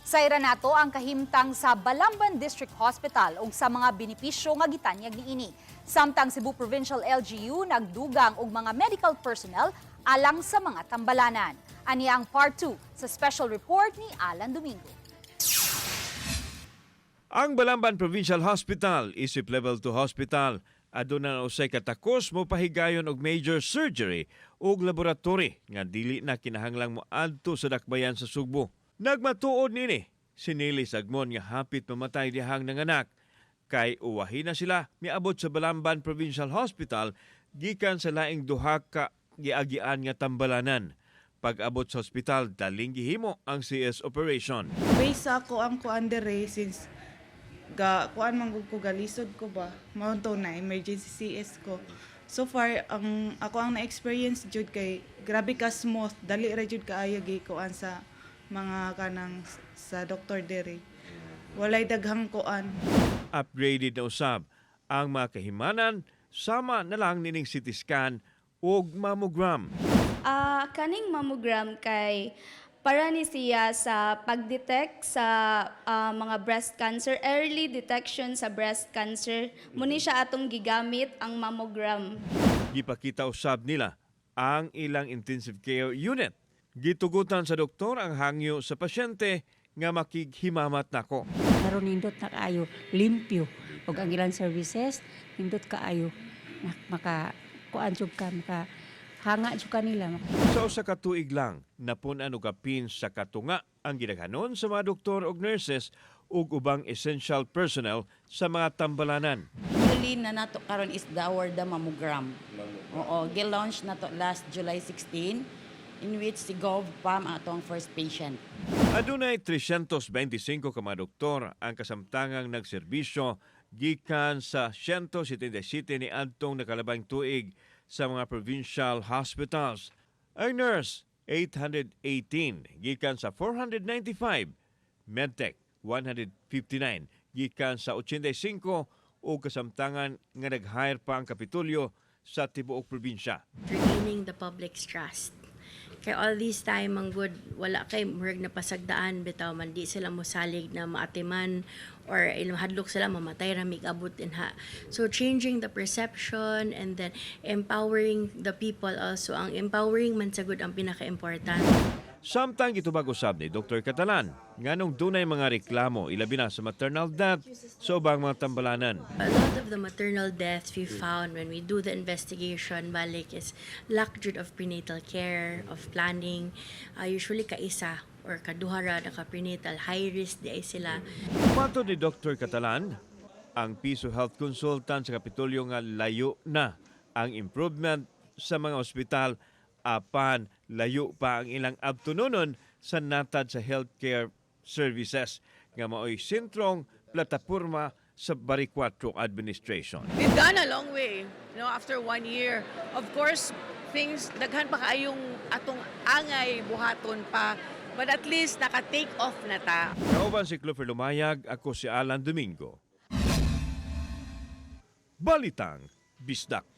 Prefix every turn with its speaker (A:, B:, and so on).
A: Sayran nato ang kahimtang sa Balamban District Hospital ug sa mga benepisyo nga gitanyag niini. Samtang Cebu Provincial LGU nagdugang og mga medical personnel alang sa mga tambalanan. Ani ang part 2 sa special report ni Alan Domingo.
B: Ang Balamban Provincial Hospital, isip level 2 hospital, aduna na usay katakos mo pahigayon og major surgery ug laboratory nga dili na kinahanglang moadto sa dakbayan sa Sugbo. Nagmatuod nini si Nili Sagmon nga hapit mamatay dihang nanganak kay uwahi na sila miabot sa Balamban Provincial Hospital gikan sa laing duha ka giagian nga tambalanan. Pag-abot sa ospital, daling gihimo ang CS operation.
C: Base sa ako ang kuan dere since ga kuan man gud ko, galisod ko ba, mao to na emergency CS ko. So far, ang ako ang na-experience jud kay grabe ka smooth, dali ra jud kaayo gi kuan sa mga kanang sa doktor dere. Walay daghang kuan.
B: Upgraded na usab ang mga kahimanan, sama na lang nining CT scan ug mammogram.
D: Kaning mammogram kay para ni siya sa pag-detect sa mga breast cancer, early detection sa breast cancer. Muni siya atong gigamit ang mammogram.
B: Gipakita usab nila ang ilang intensive care unit. Gitugutan sa doktor ang hangyo sa pasyente nga makighimamat nako.
E: Karon nindot na kaayo, limpyo ug ang ilang services nindot kaayo na maka kuan jud ka, maka hanga jud kanila.
B: Sa usa ka tuig lang, napun-an og kapin sa katunga ang gidaghanon sa mga doktor ug nurses ug ubang essential personnel sa mga tambalanan.
F: Newly na nato karon is the our the mammogram. Oo, gi-launch na to last July 16, in which si Gov Pam atong first patient.
B: Adunay 325 ka mga doktor ang kasamtangang nagserbisyo gikan sa 177 ni adtong nakalabang tuig sa mga provincial hospitals. Ang nurse, 818 gikan sa 495, medtech 159 gikan sa 85 o kasamtangan nga nag-hire pa ang Kapitolyo sa tibuok probinsya.
G: Regaining the public's trust. Kay all this time ang good wala kay murag napasagdaan bitaw man, di sila mosalig na maatiman or ilang hadlok sila mamatay ra mig-abot dinha. So changing the perception and then empowering the people also, ang empowering man sa good ang pinaka-important.
B: Samtang gitubag usab ni Dr. Catalan nganong dunay mga reklamo, ilabi na sa maternal death sa ubang mga tambalanan.
G: A lot of the maternal deaths we found when we do the investigation balik is lack jud of prenatal care, of planning. Usually kaisa or kaduha ra naka prenatal, high risk di ay sila.
B: Matod ni Dr. Catalan, ang Piso Health Consultant sa Kapitolyo, nga layo na ang improvement sa mga ospital apan layo pa ang ilang abtunonon sa natad sa healthcare services nga maoy sentrong plataporma sa Baricuatro administration.
H: We've gone a long way after one year. Of course, things, daghan pa kaayong atong angay buhaton pa. But at least, naka-take off na ta.
B: Kauban si Clover Lumayag, ako si Alan Domingo. Balitang Bisdak.